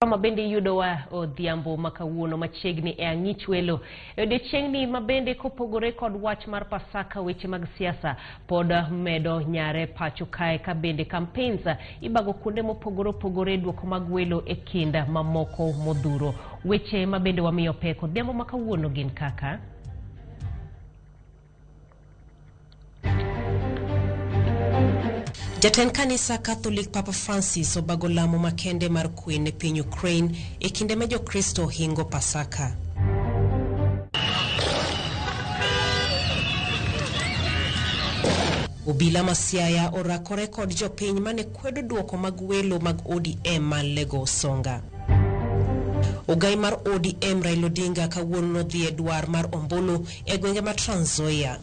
Ma bende iyudowa odhiambo ma kawuono machiegni e ang'ich welo. E odiechieng'ni ma bende kopogore kod wach mar Pasaka, weche mag siasa pod medo nyare pacho kae ka bende campaigns ibago kuonde mopogore opogore, duoko mag welo e kind mamoko modhuro. Weche ma bende wamiyo pek odhiambo ma kawuono gin kaka: Jatend kanisa Catholic Papa Francis obago lamo makende mar kwe ne piny Ukraine e kinde ma Jokristo hingo Pasaka. Obila ma Siaya orakore kod jopiny mane kwedo duoko mag welo mag ODM ma Lego Songa. Ogai mar ODM Raila Odinga kawuono nodhi e dwar mar ombulu e gwenge ma Trans Nzoia.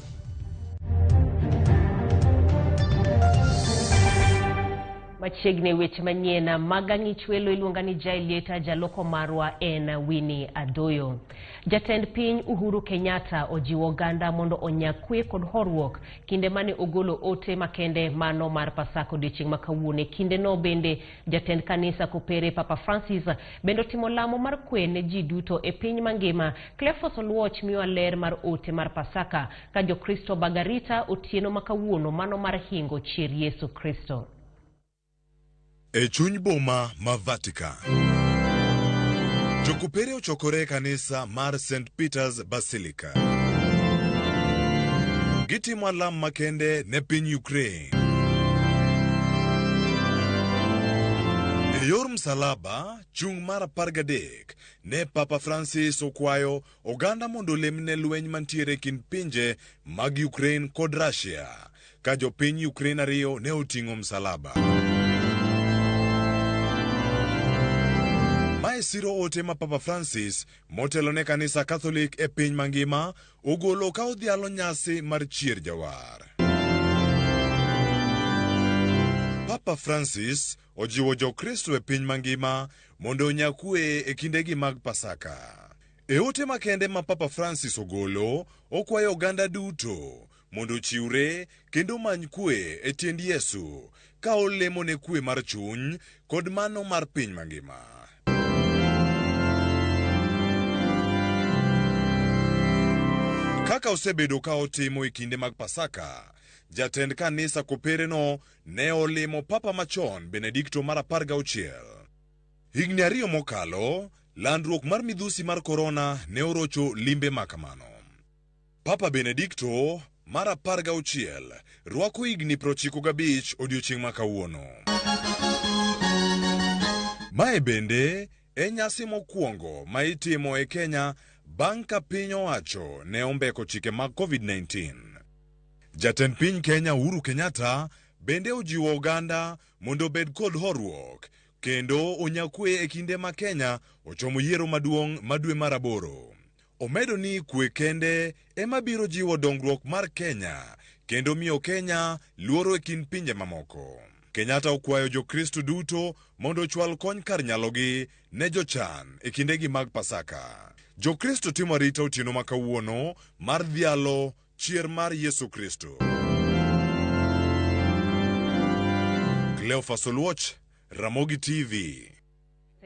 Machiegni weche manyien mag ang'ich welo, iluonga ni Jailieta, jaloko marwa en Winnie Adoyo. Jatend piny Uhuru Kenyatta ojiwo oganda mondo onyag kwe kod horuok kinde mane ogolo ote makende mano mar Pasaka odiechieng' ma kawuono. E kindeno bende jatend kanisa Kopere Papa Francis bende otimo lamo mar kwe ne ji duto e piny mangima. Cleophas Oluoch miyowa ler mar ote mar Pasaka ka Jokristo bagarita otieno ma kawuono mano mar hingo chier Yesu Kristo. E chuny boma ma Vatican, jokopere ochokore e kanisa mar St. Peter's Basilica. Gitimo alam makende ne piny Ukraine. E yor msalaba, chung' mar 13 ne Papa Francis okwayo oganda mondo olem ne lweny mantiere e kind pinje mag Ukraine kod Russia, ka jopiny Ukraine ariyo ne oting'o msalaba. Mae siro ote ma Papa Francis motelo ne kanisa Catholic e piny mangima ogolo ka odhialo nyasi mar chier jawar. Papa Francis ojiwo Jokristo e piny mangima mondo onya kwe e kindegi mag Pasaka. E ote makende ma Papa Francis ogolo, okwayo oganda duto mondo ochiwre kendo omany kwe e tiend Yesu ka olemo ne kwe mar chuny kod mano mar piny mangima. Kaka osebedo ka otimo e kinde mag Pasaka, jatend kanisa kopereno ne olimo Papa machon Benedikto mar 16. Higni 2 mokalo, landruok mar midhusi mar korona ne orocho limbe ma kamano. Papa Benedikto mar 16 rwako higni 95 odiechieng' ma kawuono. Mae bende e nyasi mokwongo ma itimo e Kenya bang' ka piny owacho ne ombeko chike mag COVID-19. Jatend piny Kenya Uhuru Kenyatta bende ojiwo oganda mondo obed kod horuok kendo onya kwe e kinde ma Kenya ochomo yiero maduong' ma dwe mar 8. Omedo ni kwe kende ema biro jiwo dongruok mar Kenya kendo miyo Kenya luoro e kind pinje mamoko. Kenyatta okwayo Jokristo duto mondo ochwal kony kar nyalogi ne jochan e kindegi mag Pasaka. Jokristo timo arita otieno ma kawuono mar dhialo chier mar Yesu Kristo. Cleophas Oluoch, Ramogi TV.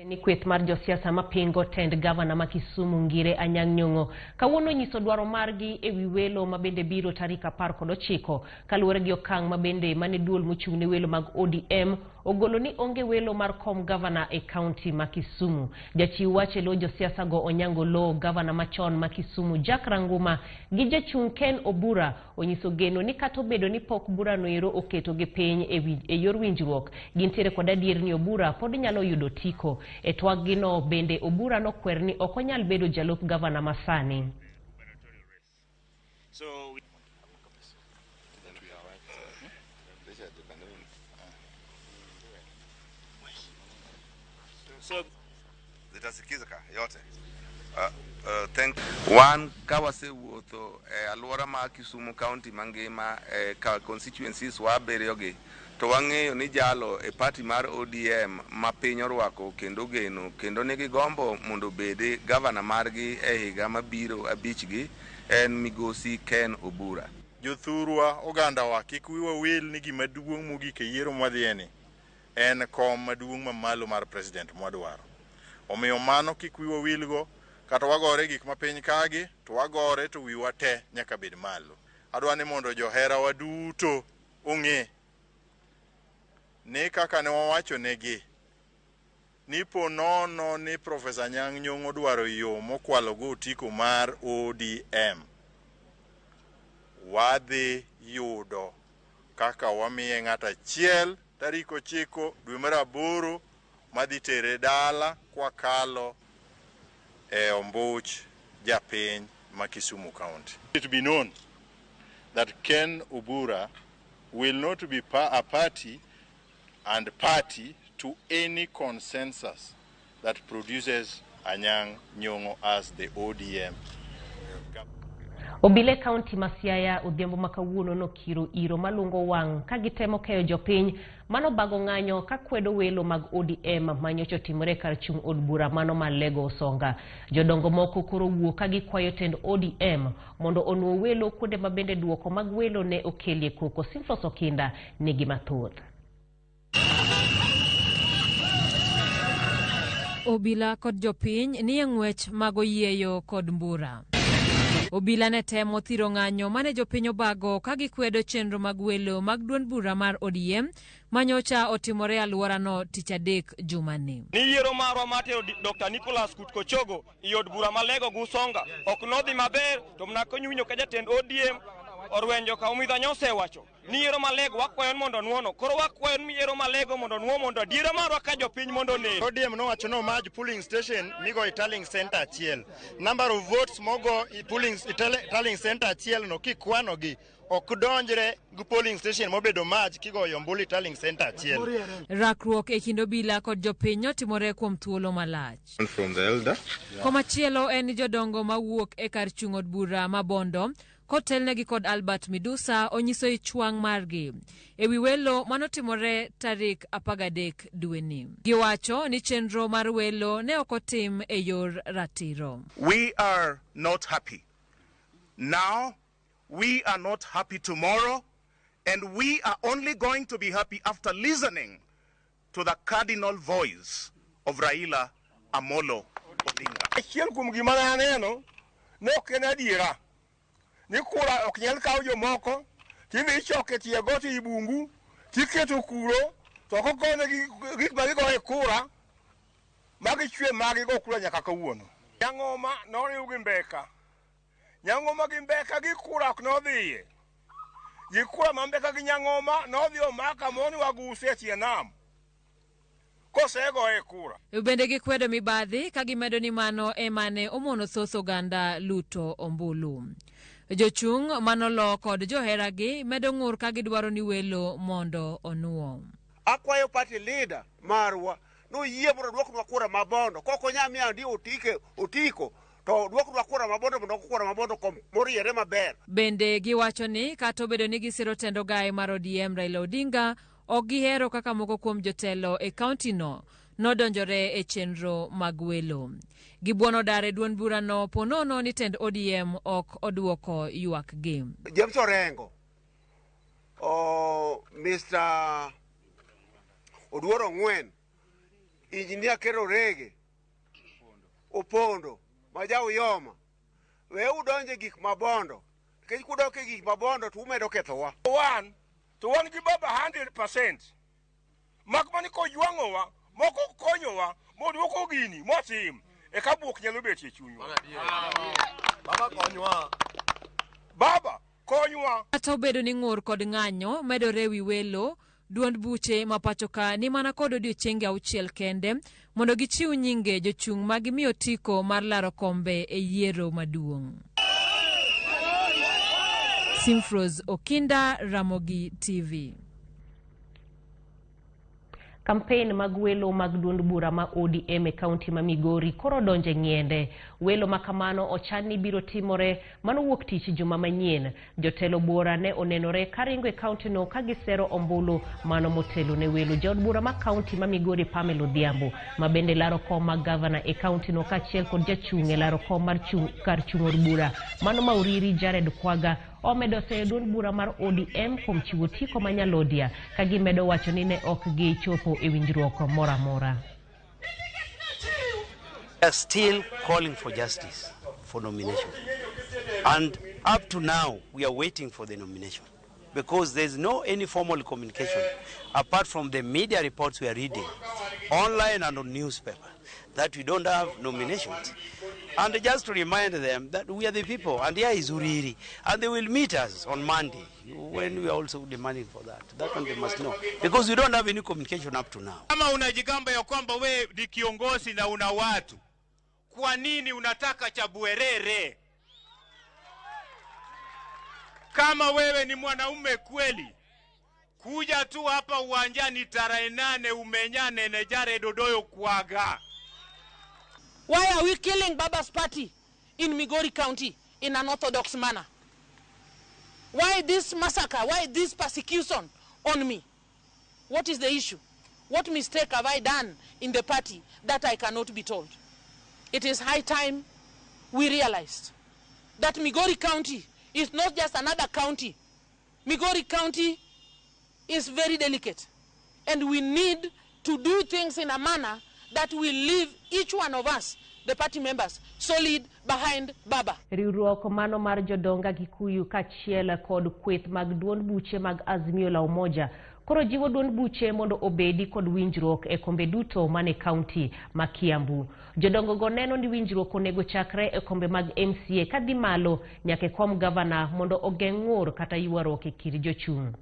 Ni kweth mar josiasa mapingo tend gavana ma Kisumu Ngire Anyang' Nyong'o kawuono nyiso dwaro margi e wi welo ma bende biro tarik 19 kaluwore gi okang' ma bende mane duol mochung' ne welo mag ODM ogolo ni onge welo mar kom gavana e kaunti ma Kisumu. Jachiw wach e lo josiasa go Onyango Oloo, gavana machon ma Kisumu Jack Ranguma gi jachung' Ken Obura onyiso geno ni kata obedo ni pok burano ero oketo gi piny e yor winjruok, gintiere kod adier ni Obura pod nyalo yudo tiko. E twakgino bende Obura nokwer ni ok onyal bedo jalup gavana masani. Zitasikizika yote. Thank wan ka wasewuotho e alwora ma Kisumu County mangima e ka constituencies wa abiriyo gi, to wang'eyo ni jalo e party mar ODM ma piny orwako kendo geno kendo nigi gombo mondo obedi gavana margi e higa mabiro 5 gi en migosi Ken Obura. Jothurwa, ogandawa, kik wiwa wil ni gima duong' mogik e yiero mwadhiye ni en kom maduong' mamalo mar president mwadwaro. Omiyo mano kik wiwa wilgo, kata wagore gik mapiny kagi, to wagore to wiwa te nyaka bed malo. Adwa ni mondo joherawa duto ong'e ni kaka ne wawacho negi ni po nono ni Profesa Anyang' Nyong'o dwaro yo mokwalo go otiko mar ODM, wadhi yudo kaka wamiye ng'at achiel tarik 9 dwe mar 8 madhi tere dala kwakalo e ombuch japiny ma Kisumu County. It be known that Ken Obura will not be a party and party to any consensus that produces Anyang' Nyong'o as the ODM. Obila e kaunti ma Siaya odhiambo ma kawuono nokiro iro malungo wang' ka gitemo keyo jopiny mano bago ng'anyo ka kwedo welo mag ODM manyocha otimore kar chung' od bura mano mar Lego Osonga. Jodongo moko koro wuok ka gikwayo tend ODM mondo onuo welo kuonde ma bende duoko mag welo ne okelie koko. Simflos Okinda nigi mathoth. Obila kod jopiny nie ng'wech mag oyieyo kod mbura. Obila ne temo thiro ng'anyo mane jopiny obago ka gikwedo chenro mag welo mag duond bura mar ODM manyocha otimore e alworano tich adek jumani. Ni yiero marwa mar tero Dr. Nicholas Kutkochogo i od bura ma Lego gi Usonga ok nodhi maber, to mana konyuwinjo ka jatend ODM orwenjo ka Omidha osewacho ni yiero ma Lego wakwayo mondo onuono. Koro wakwayo ni yiero ma Lego mondo onuo mondo adiera marwa ka jopiny mondo onen. ODM nowacho no merge polling station migo e tallying center achiel. Number of votes mogo e polling e tallying center achiel no kikwano gi ok donjre gi polling station mobedo merge kigoyo ombulu e tallying center achiel. Rakruok e kind obila kod jopiny notimore kuom thuolo malach. From the elder. Komachielo en ni jodongo mawuok e kar chung' od bura ma Bondo kotelnegi kod Albert Midusa onyiso ich wang' margi ewi welo manotimore tarik 13 dweni. Giwacho ni chenro mar welo ne ok otim e yor ratiro. We are not happy. Now, we are not happy tomorrow, and we are only going to be happy after listening to the cardinal voice of Raila Amolo Odinga. Achiel kuom gima ne aneno ne ok en adiera ni kura ok nyal kaw jomoko tidhi ichoko e tie got ei bungu tiketo kuro to ok okonegi gik ma gigoye kura ma gichwe ma gigo kura nyaka kawuono. Nyang'oma noriw gi Mbeka. Nyang'oma gi Mbeka gi kura ok nodhiye. Gi kura ma Mbeka gi Nyang'oma nodhi omaka moni waguse e tie nam. Kosegoye kura. Bende gikwedo mibadhi ka gimedo ni mano ema ne omono thoth oganda luto ombulu. Jochung' manolo kod joheragi medo ng'ur ka gidwaro ni welo mondo onuo. Akwayo party leader marwa noyie mondo oduoknwa kura ma Bondo. Kok onya miyo ndi otiko to oduoknwa kura ma Bondo mondo kura ma Bondo kom moriere maber. Bende giwacho ni kata obedo ni gisiro tend ogaye mar ODM Raila Odinga, ok gihero kaka moko kuom jotelo e kaunti no nodonjore e chenro mag welo. Gibuono dar e duond burano po nono ni tend ODM ok oduoko ywakgi. James Orengo, Mr. Oduor Ong'wen, Engineer Kero Rege, Opondo, ma ja Uyoma, we udonje gik mabondo, nikech kudok e gik mabondo to umedo kethowa. Wan to wan gi baba 100%. Mak mana kojwang'owa, moko konyowa, moduoko gini, motim, eka buok nyalo betie e chunywa. Baba konywa. Baba konywa. Kata obedo ni ng'ur kod ng'anyo medore ewi welo, duond buche ma pacho ka ni mana kod odiochienge 6 kende mondo gichiw nyinge jochung' ma gimiyo otiko mar laro kombe e yiero maduong'. Simfros Okinda, Ramogi TV. Kampen mag welo mag duond bura ma ODM e kaunti ma Migori koro donje ng'iende. Welo ma kamano ochan ni biro timore mano wuok tich juma manyien. Jotelo buora ne onenore karingo e kaunti no ka gisero ombulu mano motelo ne welo. Jaod bura ma kaunti ma Migori Pamela Odhiambo ma bende laro kom mag gavana e kaunti no kaachiel kod jachung' e laro kom mar kar chung' od bura mano ma Uriri Jared Kwaga omedo seyo duond bura mar ODM kuom chiwo otiko ma Nyalodia ka gimedo wacho ni ne ok gichopo e winjruok moro amora. We are still calling for justice for nomination. And up to now, we are waiting for the nomination because there's no any formal communication apart from the media reports we are reading online and on newspaper that we don't have nominations. And just to remind them that we are the people and here is Uriri, and they will meet us on Monday when we are also demanding for that. That one they must know because we don't have any communication up to now. Kama unajigamba ya kwamba we ni kiongozi na una watu, kwa nini unataka cha bwerere? Kama wewe ni mwanaume kweli, kuja tu hapa uwanjani tarehe 8 umenyane na Jared Odoyo kuaga. Why are we killing Baba's party in Migori County in an unorthodox manner? Why this massacre? Why this persecution on me? What is the issue? What mistake have I done in the party that I cannot be told? It is high time we realized that Migori County is not just another county. Migori County is very delicate, and we need to do things in a manner that will leave each one of us, the party members, solid behind Baba. Riwruok mano mar jodonga Kikuyu kaachiel kod kweth mag duond buche mag Azimio la Umoja koro jiwo duond buche mondo obedi kod winjruok e kombe duto mane kaunti ma Kiambu. Jodongo go neno ni winjruok onego chakre e kombe mag MCA kadhi malo nyaka e kom gavana mondo ogeng' ng'ur kata ywaruok e kind jochung'.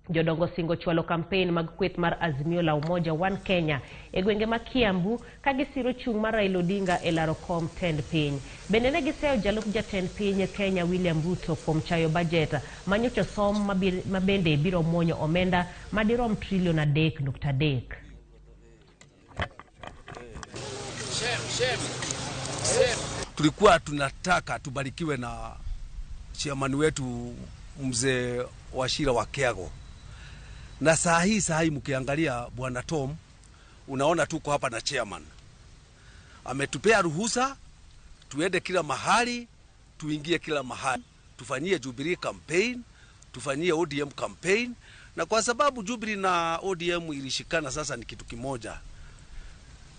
Jodongo singo chwalo kampen mag kweth mar Azimio la Umoja One Kenya e gwenge ma Kiambu ka gisiro chung' mar Raila Odinga e laro kom tend piny. Bende ne giseyo jalup jatend piny Kenya William Ruto kuom chayo bajet manyocha som ma bende biro muonyo omenda madirom trilion 3.3. Tulikuwa tunataka tubarikiwe na chairman wetu mzee Wachira wa Kiago. Na saa hii mkiangalia Bwana Tom, unaona tuko hapa na chairman. Ametupea ruhusa tuende kila mahali, tuingie kila mahali, tufanyie Jubilee campaign, tufanyie ODM campaign, na kwa sababu Jubilee na ODM ilishikana sasa ni kitu kimoja.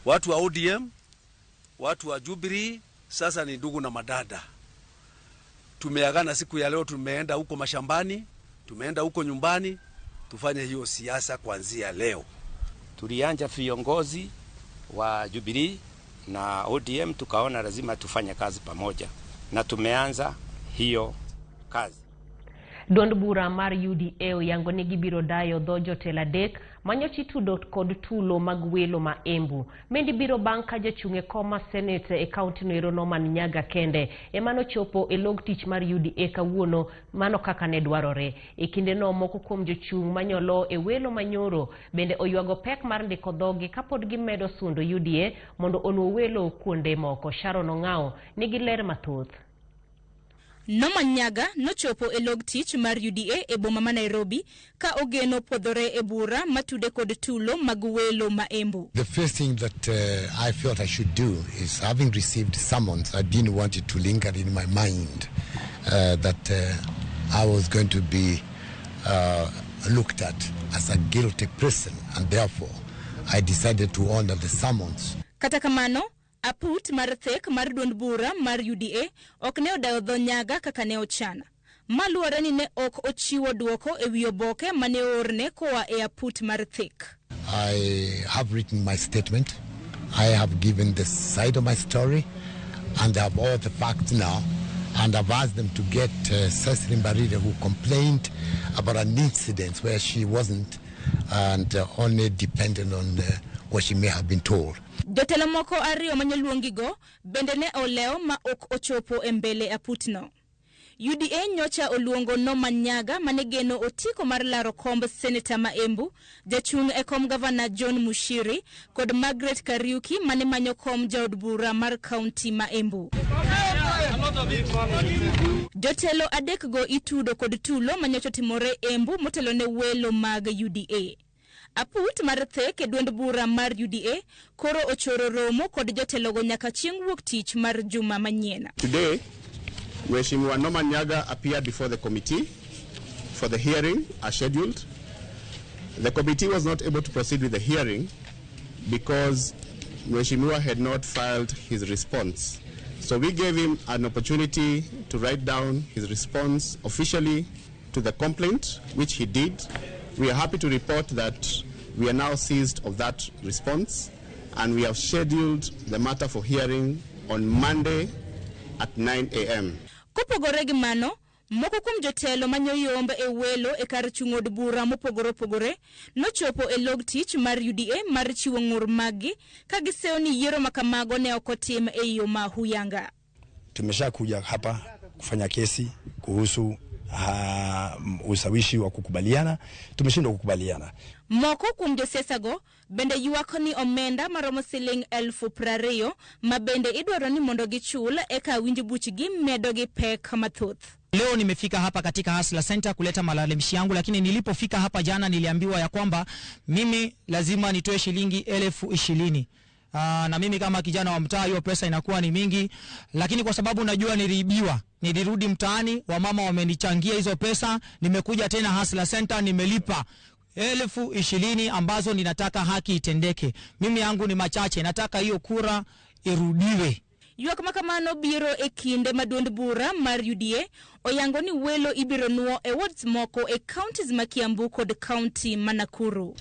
Watu wa ODM, watu wa Jubilee sasa ni ndugu na madada. Tumeagana siku ya leo, tumeenda huko mashambani, tumeenda huko nyumbani, tufanye hiyo siasa kuanzia leo. Tulianja viongozi wa Jubilee na ODM, tukaona lazima tufanye kazi pamoja na tumeanza hiyo kazi. Duond bura mar UDA oyango ni gibiro dayo dho jotelo adek manyocha itudo kod tulo mag welo ma Embu. Mendi biro bang' ka jachung' e kom ma Senate e kaunti no ero Norman Nyaga kende ema nochopo e log tich mar UDA kawuono mano kaka ne dwarore. E kindeno moko kuom jochung' manyolo e welo manyoro bende oywago pek mar ndiko dhogi kapod gimedo sundo UDA mondo onwo welo kuonde moko. Sharon Ong'ao nigi ler mathoth. Norman Nyaga nochopo e log tich mar UDA e boma ma Nairobi ka ogeno puodhore e bura matude kod tulo mag welo ma Embu. The first thing that I felt I should do is, having received summons, I didn't want it to linger in my mind that I was going to be looked at as a guilty person, and therefore I decided to honor the summons. Kata kamano, aput mar thek mar duond bura mar UDA ok ne odayo dho Nyaga kaka ne ochana. Maluwore ni ne ok ochiwo duoko e wi oboke mane oorne koa e aput mar thek. I have written my statement. I have given the side of my story and I have all the facts now, and I've asked them to get Cecily Mbarire, who complained about an incident where she wasn't and only dependent on what she may have been told. Jotelo moko ariyo manyoluongigo bende ne olewo ma ok ochopo e mbele aputno. UDA nyocha oluongo Norman Nyaga mane geno otiko mar laro komb seneta ma Embu, jachung' e kom gavana John Mushiri kod Margaret Kariuki mane manyo kom jaod bura mar kaunti ma Embu. Jotelo adekgo itudo kod tulo manyocha otimore Embu motelo ne welo mag UDA. Aput mar thek e duond bura mar UDA koro ochoro romo kod jotelogo nyaka chieng' wuok tich mar juma manyien. Today, Mheshimiwa Norman Nyaga appeared before the committee for the hearing as scheduled. The committee was not able to proceed with the hearing because Mheshimiwa had not filed his response. So we gave him an opportunity to write down his response officially to the complaint, which he did. We are happy to report that we are now seized of that response, and we have scheduled the matter for hearing on Monday at 9 a.m. Kopogore gi mano, moko kuom jotelo manyoyomb e welo e kar chung' od bura mopogore opogore nochopo e log tich mar UDA mar chiwo ng'ur maggi ka giseyo ni yiero ma kamago ne ok otim e yo ma huyanga. Tumeshakuja hapa kufanya kesi kuhusu ushawishi wa kukubaliana, tumeshindwa kukubaliana. Moko kuom josiasago bende ywak ni omenda maromo siling 20,000 ma bende idwaro ni mondo gichul eka winj buchgi medo gi pek mathoth. Leo nimefika hapa katika Hustler Center kuleta malalamishi yangu, lakini nilipofika hapa jana niliambiwa ya kwamba mimi lazima nitoe shilingi 20,000. Na mimi kama kijana wa mtaa hiyo pesa inakuwa ni mingi, lakini kwa sababu najua niliibiwa, nilirudi mtaani, wamama wamenichangia hizo pesa, nimekuja tena Hustler Center nimelipa 20,000 ambazo ninataka haki itendeke. Mimi yangu ni machache, nataka hiyo kura irudiwe. Ywak ma kamano biro e kinde ma duond bura mar UDA oyango ni welo ibiro nuo e wards moko e counties ma Kiambu kod county ma Nakuru.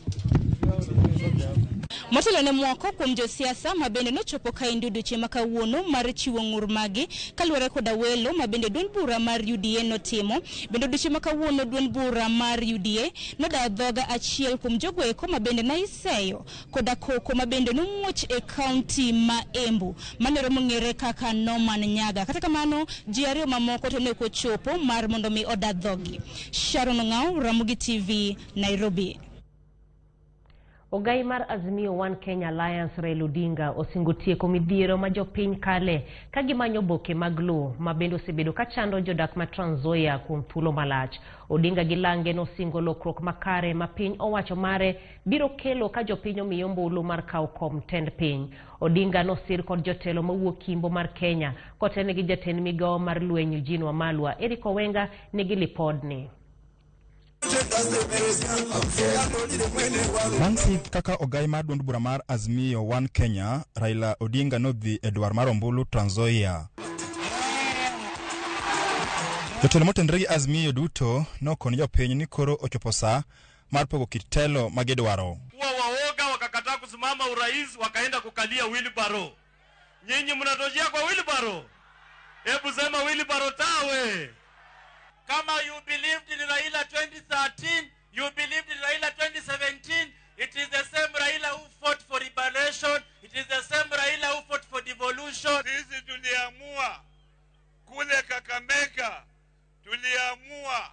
Motelo ne moko kuom josiasa ma bende nochopo kaendi odiochieng' ma kawuono mar chiwo ng'ur magi kaluwore koda welo ma bende duond bura mar UDA notimo. Bende odiochieng' ma kawuono duond bura mar UDA nodayo dhoga achiel kuom jogo eko ma bende naiseyo koda koko ma bende nomuoch e kaunti ma Embu manero mong'ere kaka Norman Nyaga. Kata kamano ji ariyo mamoko to ne ok ochopo mar mondo mi oda dhogi. Sharon Ong'au, Ramogi TV, Nairobi. Ogai mar Azimio One Kenya Alliance Raila Odinga osingo tieko midhiero ma jopiny kale ka gimanyo oboke mag lowo ma bende osebedo ka chando jodak ma Trans Nzoia kuom thuolo malach. Odinga gi lange nosingo lokruok makare ma piny owacho mare biro kelo ka jopiny omiyo ombulu mar kawo kom tend piny. Odinga nosir kod jotelo mawuok Kimbo mar Kenya kotene gi jatend migawo mar lweny Eugene Wamalwa. Eric Owenga nigi lipodni. Bang' kaka ogai mar duond bura mar Azimio One Kenya, Raila Odinga nodhi e dwar mar ombulu Trans Nzoia. Jotelo motenore gi Azimio duto nokoni jopiny ni koro ochopo saa mar pogo kit telo ma gidwaro. Kuwa waoga wakakataa kusimama urais wakaenda kukalia wheelbarrow. Nyinyi mnatojea kwa wheelbarrow? Hebu sema wheelbarrow tawe. Kama you believed in Raila 2013, you believed in Raila 2017, it is the same Raila who fought for liberation, it is the same Raila who fought for devolution. Sisi tuliamua kule Kakamega, tuliamua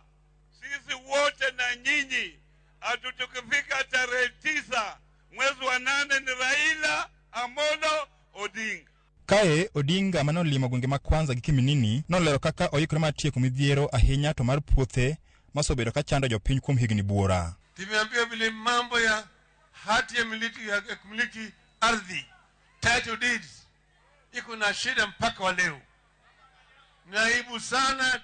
sisi wote na nyinyi, atutukifika tarehe 9 mwezi wa 8 ni Raila Amolo Odinga. Kae Odinga manolimo gwenge ma Kwanza gi Kiminini nolero kaka oikore mar tieko midhiero ahinya to mar puothe masobedo ka chando jopiny kuom higni buora. Tumeambiwa vile mambo ya hati ya miliki ya kumiliki ardhi, title deeds, iko na shida mpaka wa leo. Ni aibu sana,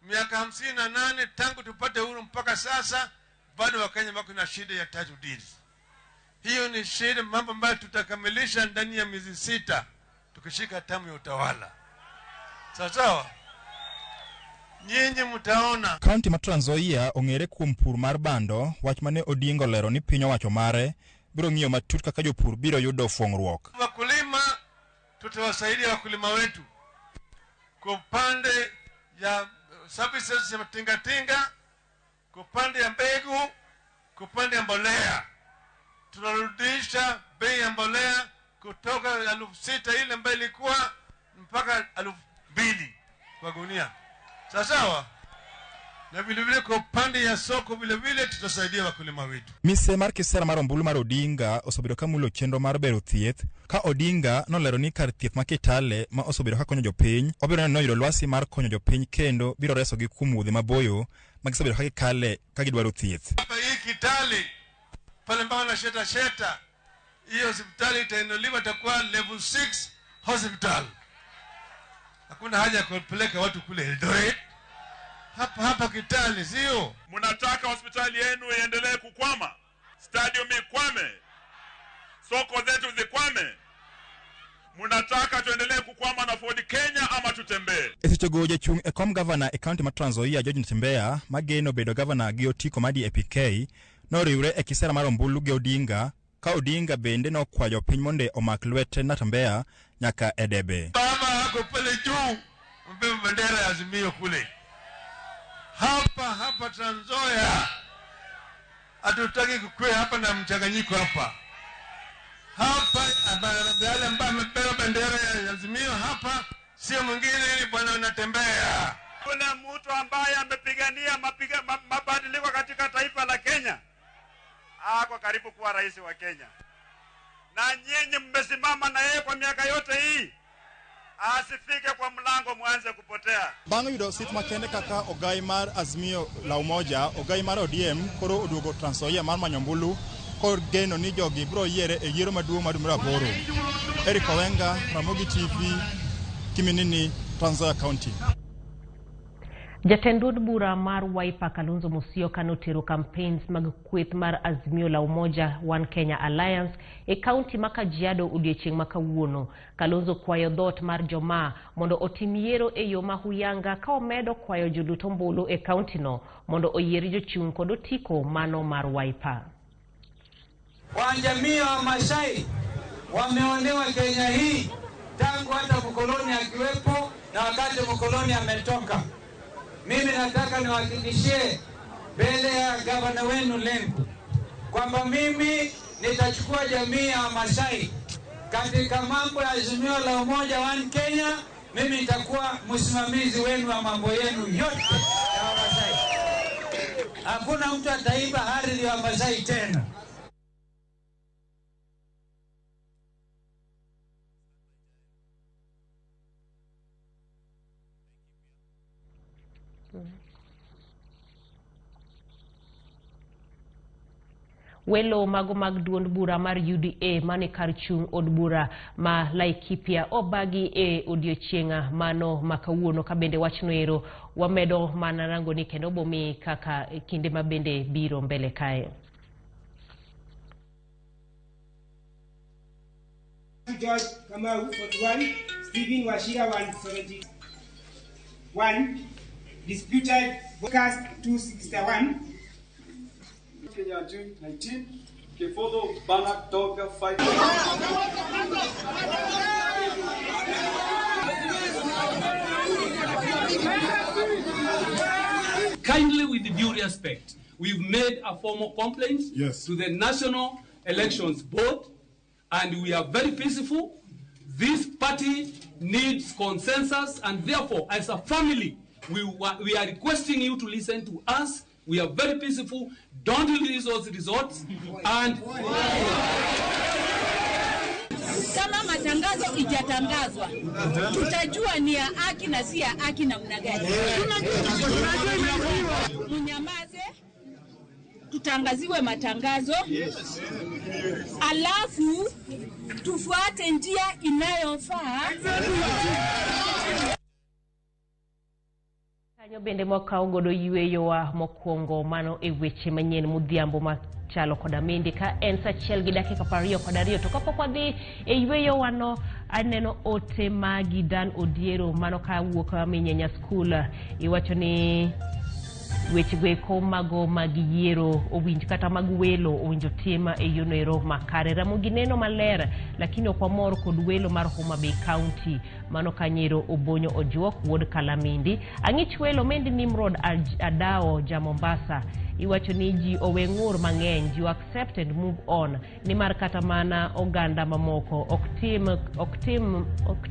miaka 58 tangu tupate uhuru mpaka sasa bado Wakenya wako na shida ya title deeds. Hiyo ni shida, mambo ambayo tutakamilisha ndani ya miezi 6 tukishika tamu ya utawala. Sawa sawa? Nyinyi mtaona. Kaunti ma Trans Nzoia ong'ere kuom pur mar bando, wach mane Odinga olero ni piny owacho mare biro ng'iyo matut kaka jopur biro yudo fuong'ruok. Wakulima, tutawasaidia wakulima wetu kwa upande ya services ya tingatinga, kwa upande ya mbegu, kwa upande ya mbolea. Tunarudisha bei ya mbolea kutoka 6,000 ile ambayo ilikuwa mpaka 2,000 kwa gunia. Sawa sawa? Na vile vile kwa upande ya soko vile vile tutasaidia wakulima wetu. Mise mar kisera mar ombulu mar Odinga osebedo ka mulo chenro mar bero thieth, ka Odinga nolero ni kar thieth ma Kitale ma osebedo ka konyo jopiny, obiro neno yudo lwasi mar konyo jopiny kendo biro resogi kuom wuodhe maboyo ma gisebedo ka gikale ka gidwaro thieth. Hapa hii Kitale pale mpaka na sheta sheta, hiyo hospitali itainuliwa itakuwa level 6 hospital. Hakuna haja ya kupeleka watu kule Eldoret. Hapa hapa Kitale, sio? Mnataka hospitali yenu iendelee kukwama, stadium ikwame, soko zetu zikwame. Mnataka tuendelee kukwama na Ford Kenya ama tutembee? E sechego jachung' e kom gavana e kaunti ma Trans Nzoia George Natembeya mageno bedo gavana gi otiko mar DAP-K noriwre e kisera mar ombulu gi Odinga ka Odinga bende nokwayo jopiny mondo omak lwete Natembeya nyaka e debe. Baba ako pale juu, mbeba bendera ya Azimio kule. Hapa hapa Trans Nzoia hatutaki kukue hapa na mchanganyiko hapa. Hapa yale ambaye amebeba bendera ya Azimio hapa sio mwingine ni bwana Natembeya. Kuna mtu ambaye amepigania mabadiliko katika taifa la Kenya, ako karibu kuwa rais wa Kenya, na nyinyi mmesimama na yeye kwa miaka yote hii, asifike kwa mlango mwanze kupotea. Bang' yudo sit makende kaka ogai mar Azimio la Umoja, ogai mar ODM koro oduogo Trans Nzoia mar manyo ombulu kod geno ni jogi biro yiere e yiero maduong' mar dwe mar aboro. Eric Owenga, Ramogi TV, Kiminini, Trans Nzoia County. Jatend od bura mar Wiper Kalonzo Musyoka notero campaigns mag kweth mar Azimio la Umoja One Kenya Alliance e kaunti ma Kajiado odiechieng' ma kawuono. Kalonzo kwayo dhoot mar Joma mondo otim yiero e yo ma huyanga ka omedo kwayo jolut ombulu e kaunti no mondo oyier jochung' kod otiko mano mar Wiper. Wanajamii wa Masai wameonewa Kenya hii tangu hata mkoloni akiwepo na wakati mkoloni ametoka. Mimi nataka niwahakikishie mbele ya gavana wenu Lenku kwamba mimi nitachukua jamii ya Masai katika mambo ya Azimio la Umoja One Kenya. Mimi nitakuwa msimamizi wenu wa mambo yenu yote ya Masai. Hakuna mtu ataiba ardhi ya Masai tena. Welo mago mag duond bura mar UDA mane kar chung' od bura ma Laikipia obagi e odiochieng' mano ma kawuono ka bende wachno ero wamedo mana rango ni kendo bomi kaka kinde ma bende biro mbele kae. George Kamau 41, Stephen Wachira 171, disputed cast 261. Kenya June 19, Kefodo Bernard Toga 5. Kindly, with due respect, we've made a formal complaint to the National Elections Board, and we are very peaceful. This party needs consensus, and therefore, as a family, we are requesting you to listen to us. We are very peaceful. Don't release those results. And kama matangazo ijatangazwa, tutajua ni ya haki na si ya haki namna gani. Mnyamaze, tutangaziwe matangazo, alafu tufuate njia inayofaa. Kanyo bende mwakaw godo yweyowa mokwongo mano e weche manyien modhiambo machalo koda mindi ka en sa 1:22. To kapok wadhi e yweyowano, aneno ote magi Dan Odiero mano kawuok Minyenya School. Iwacho ni weche goeko mago mag yiero owinj kata mag welo owinjo tim e yono ero makare. Ramogi neno maler lakini ok wamor kod welo mar Homa Bay County mano kanyero Obonyo Ojuok wuod Kalamindi. Ang'ich welo Mendi Nimrod Adao ja Mombasa. Iwacho ni ji owe ng'ur mang'eny, ji accept and move on, nimar kata mana oganda mamoko ok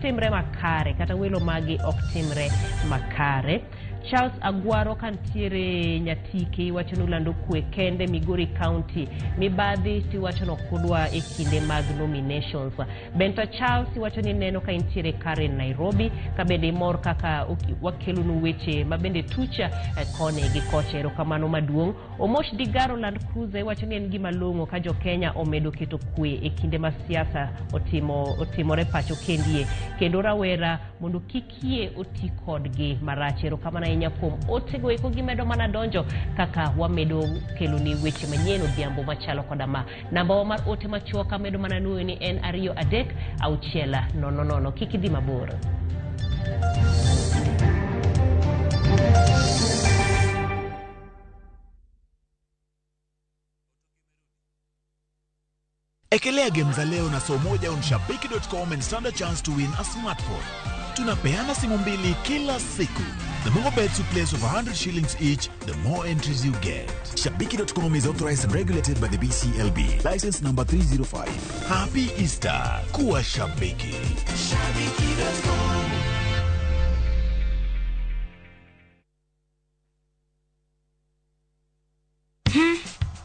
timre makare, kata welo magi ok timre makare. Charles Agwaro kantiere Nyatike iwacho ni ulando kwe kende Migori County mibadhi tiwacho nokudwa e kinde mag nominations. Benta Charles iwacho ni neno ka intiere Karen Nairobi ka bende imor kaka wakelonu weche mabende tucha kone gi kocha. Erokamano maduong'. Omosh Digaro Land Cruiser iwacho ni en gima long'o ka jo Kenya omedo keto kwe e kinde ma siasa otimore pacho kendie kendo rawera mondo kik yie oti kodgi marach. Erokamano. ahinya kuom otego eko gimedo mana donjo kaka wamedo keloni weche manyien odhiambo machalo koda ma. Namba wa mar ote machuok amedo mana nuoyo ni en 2 3 6 0 0. Kik idhi mabor. Ekelea game za leo na soo moja on shabiki.com and stand a chance to win a smartphone. Tunapeana simu mbili kila siku. The more bets you place of 100 shillings each, the more entries you get. Shabiki.com is authorized and regulated by the BCLB. License number 305. Happy Easter. Kuwa shabiki. Shabiki.com.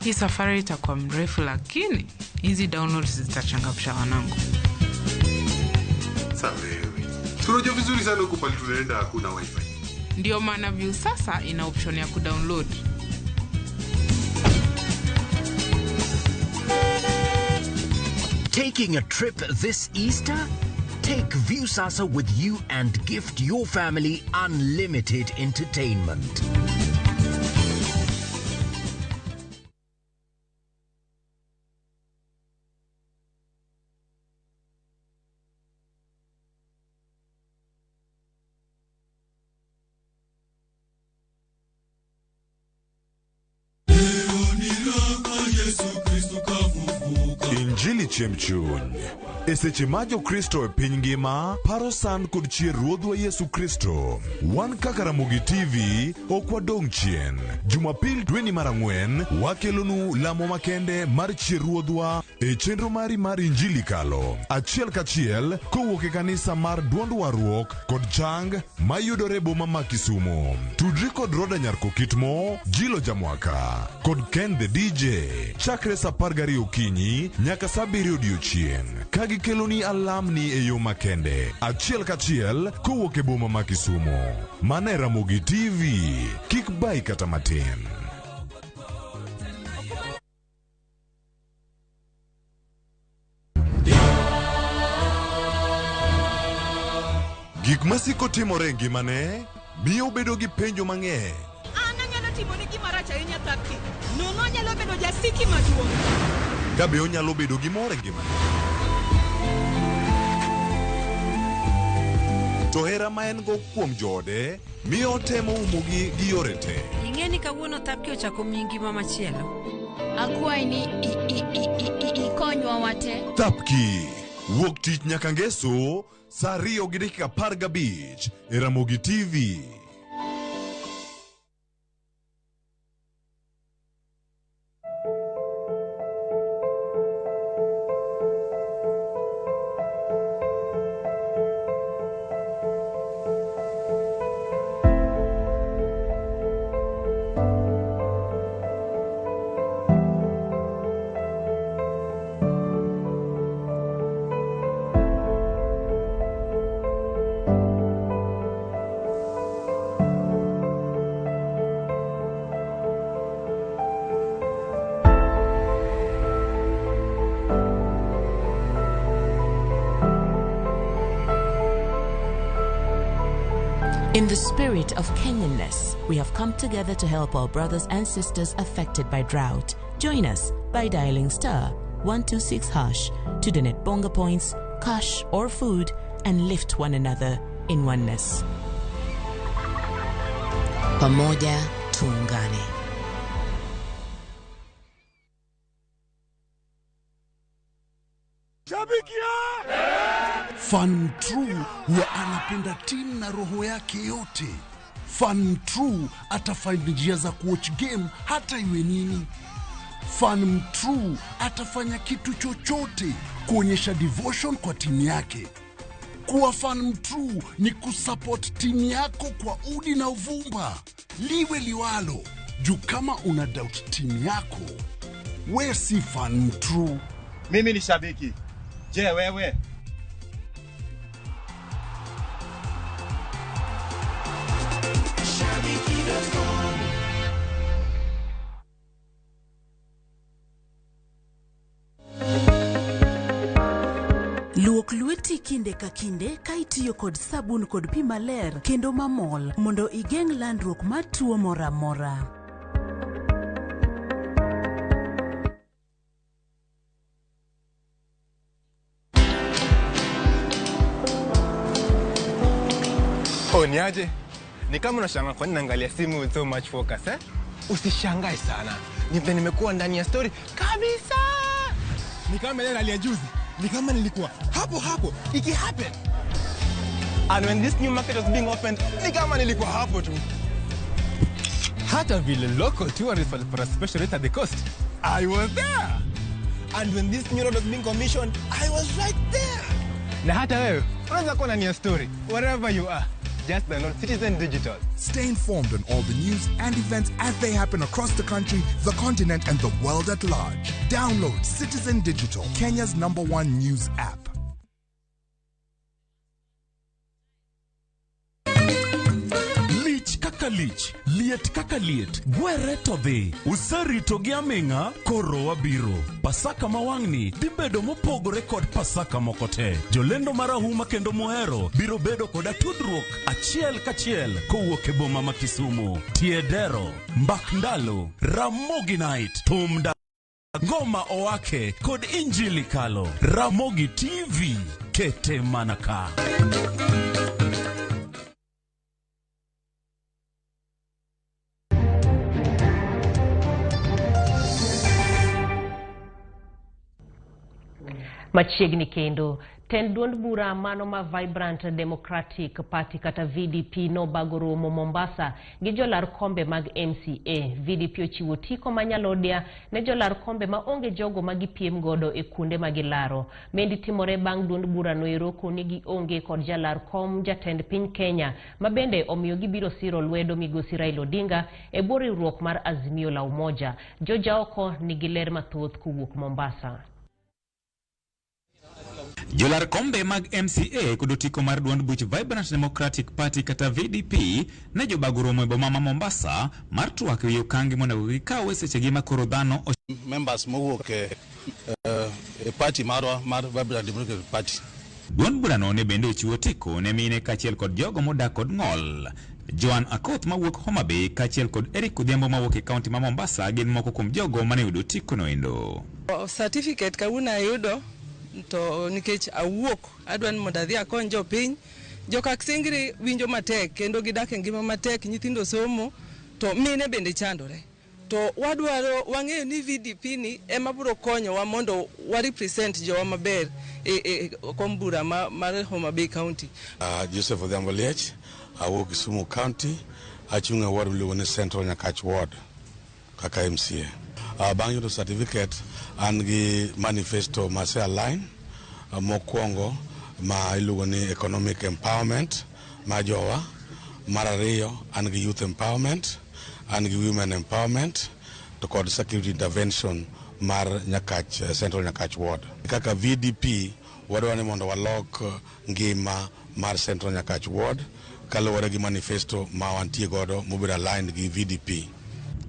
Hii safari itakuwa mrefu, lakini hizi downloads zitachangamsha wanangu. Sasa wewe, tunajua vizuri sana huku pale tunaenda hakuna wifi. Ndio maana Viusasa ina option ya kudownload. Taking a trip this Easter? Take Viusasa with you and gift your family unlimited entertainment. Injili chiemb chuny. E seche ma Jokristo e piny ngima paro san kod chier Ruodhwa Yesu Kristo, wan kaka Ramogi TV ok wadong' chien. Jumapil dweni mar 4 wakelonu lamo makende mar chier Ruodhwa e chenro mari mar Injili kalo achiel kachiel kowuok e kanisa mar Duond Warruok kod Chang mayudore boma ma Kisumu. Tudri kod Roda Nyarkokitmo, Jilo Jamwaka kod Ken the DJ chakre saa 12 okinyi nyaka saa 7 odiochieng' ka gikeloni alamni e yo makende achiel kachiel kowuok e boma ma Kisumu. Mana e Ramogi TV, kik bai kata matin. Gik masiko timore e ngimane miyo obedo gi penjo mang'eny. An anyalo timoni gima rach ahinya Thapki. Nono anyalo bedo jasiki maduong'. Ka be onyalo bedo gi mor e ngimane. To hera ma en go kuom joode miyo otemo umogi gi yore te. Ing'e ni kawuono Thapki ochako miyi ngima machielo. Akwayi ni ikonywa wate. Thapki wuok tich nyaka ngeso saa 2:15 e Ramogi TV. In the spirit of Kenyanness, we have come together to help our brothers and sisters affected by drought. Join us by dialing *126# to donate bonga points, cash or food, and lift one another in oneness. Pamoja tuungane. Fan true huwa anapenda timu na roho yake yote. Fan true atafind njia za kuwatch game hata iwe nini. Fan true atafanya kitu chochote kuonyesha devotion kwa timu yake. Kuwa fan true ni kusupport timu yako kwa udi na uvumba, liwe liwalo. Juu kama una doubt timu yako, we si fan true. Mimi ni shabiki. Je, wewe? Luok lweti. kinde ka kinde ka itiyo kod sabun kod pi maler kendo mamol mondo igeng' landruok mar tuo moro amora. Oh, niaje? Ni kama unashangaa kwa nini naangalia simu with so much focus, eh? Usishangae sana. Ni vile nimekuwa ndani ya story kabisa. Ni kama ile rally ya juzi. Ni kama nilikuwa hapo hapo iki happen. And when this new market was being opened, ni kama nilikuwa hapo tu. Hata vile local tourists walipata special rate at the coast, I was there. And when this new road was being commissioned, I was right there. Na hata wewe unaweza kuwa ndani ya story wherever you are. Just download Citizen Digital. Stay informed on all the news and events as they happen across the country, the continent, and the world at large. Download Citizen Digital, Kenya's #1 news app. Lich kaka lich, liet kaka liet, gwere to dhi. Userito gi aming'a, koro wabiro. Pasaka ma wang'ni dhi bedo mopogore kod Pasaka moko te. Jolendo marahuma kendo mohero biro bedo koda tudruok achiel kachiel kowuok e boma ma Kisumu. Tiedero, Mbak Ndalo, Ramogi Night, Thum Da Ngoma Owake kod Injili Kalo. Ramogi TV, kete mana ka. Machiegni kendo, tend duond bura mano ma Vibrant Democratic Party kata VDP nobago romo Mombasa gi jolar kombe mag MCA. VDP ochiwo tiko manyalodia ne jolar kombe ma onge jogo ma gipiem godo e kuonde ma gilaro. Mendi timore bang' duond bura noero koni gionge kod jalar kom jatend piny Kenya ma bende omiyo gibiro siro lwedo migosi Raila Odinga e bwo riwruok mar Azimio la Umoja. Jojaoko nigi ler mathoth kowuok Mombasa. Jolar kombe mag MCA kod otiko mar duond buch Vibrant Democratic Party kata VDP ne jobago romo e boma ma Mombasa mar twak ewi okange monego gikaw e sechegi ma koro dhano members mowuok e party marwa mar Vibrant Democratic Party. Duond burano ne bende ochiwo otiko ne mine kaachiel kod jogo modak kod ng'ol. Joan Akoth mawuok Homa Bay kaachiel kod Eric Odhiambo mawuok e kaunti ma Mombasa gin moko kuom jogo mane oyudo otiko noendo. Certificate kawuono ayudo to nikech awuok adwa ni mondo adhi akony jopiny. Joka Kisingiri winjo matek kendo gidak e ngima matek, nyithindo somo to mine bende chandore. To wadwaro wang'eyo ni VDP ni ema biro konyowa mondo wa represent jowa maber e kom bura mar Homa Bay County. Joseph Odhiambo Liech, awuok Kisumu County, achung' e ward miluongo ni Central Nyakach Ward kaka MCA. Bang' yudo certificate, an gi manifesto mase align mokwongo ma iluongo ni economic empowerment ma jowa, mar ariyo an gi youth empowerment, an gi women empowerment to kod security intervention mar Nyakach, Central Nyakach Ward. Kaka VDP wadwa ni mondo walok ngima mar Central Nyakach Ward kaluwore gi manifesto ma wantie godo mobedo aligned gi VDP.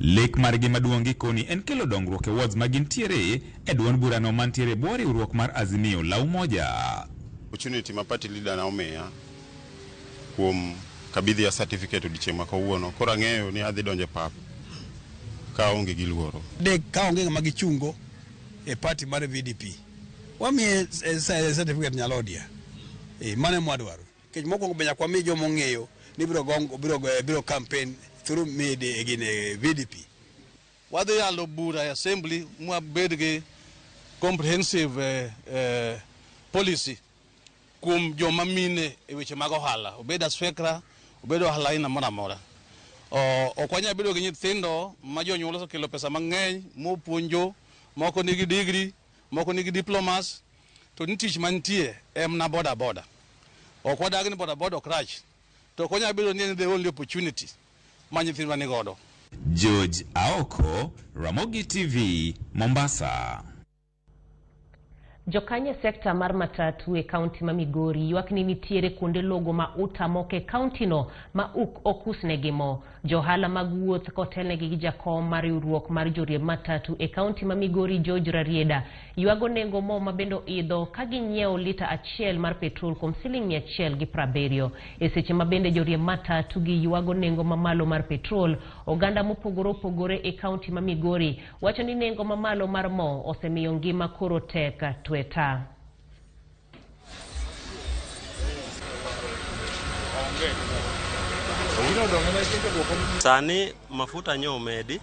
Lek margi maduong' gikoni en kelo dongruok e wards ma gintiere e duond burano mantiere e bwo riwruok mar Azimio la Umoja. Opportunity ma party leader na omiya kuom kabidhi ya certificate odiochieng' ma kawuono, koro ang'eyo ni adhi donjo e pap ka aonge gi luoro. Dek ka onge ng'ama gichungo e party mar VDP, wamiye certificate Nyalodia. Mano ema wadwaro. Nikech mokwongo be nyaka wami joma ong'eyo ni biro gong, biro campaign through mid gine VDP. Wadhi yalo bura e assembly mwabed gi comprehensive policy kuom joma mine e weche mag ohala, obed aswekra, obed ohala aina moro amora. Ok wanyal bedo gi nyithindo ma jonyuol osekelo pesa mang'eny mopuonjo, moko nigi degree, moko nigi diplomas, to ni tich mantie en na boda boda. Ok wadag ni boda boda ok rach, to ok wanyal bedo ni en the only opportunity ma nyithindwa ni godo. George Aoko, Ramogi TV, Mombasa. Jokanyo e sekta mar matatu e kaunti ma Migori ywak ni nitiere kuonde logo ma uta moko e kauntino ma ok usnegi mo. Johala mag wuoth kotelnegi gi jakom mar riwruok mar joriemb matatu e kaunti ma Migori George Rarieda ywago nengo mo ma bende oidho ka ginyiewo lita achiel mar petrol kuom siling 170. E seche ma bende joriemb matatu gi ywago nengo mamalo mar petrol, oganda mopogore opogore e kaunti ma Migori wacho ni nengo mamalo mar mo osemiyo ngima koro tek tweta. Sani mafuta nyo omedi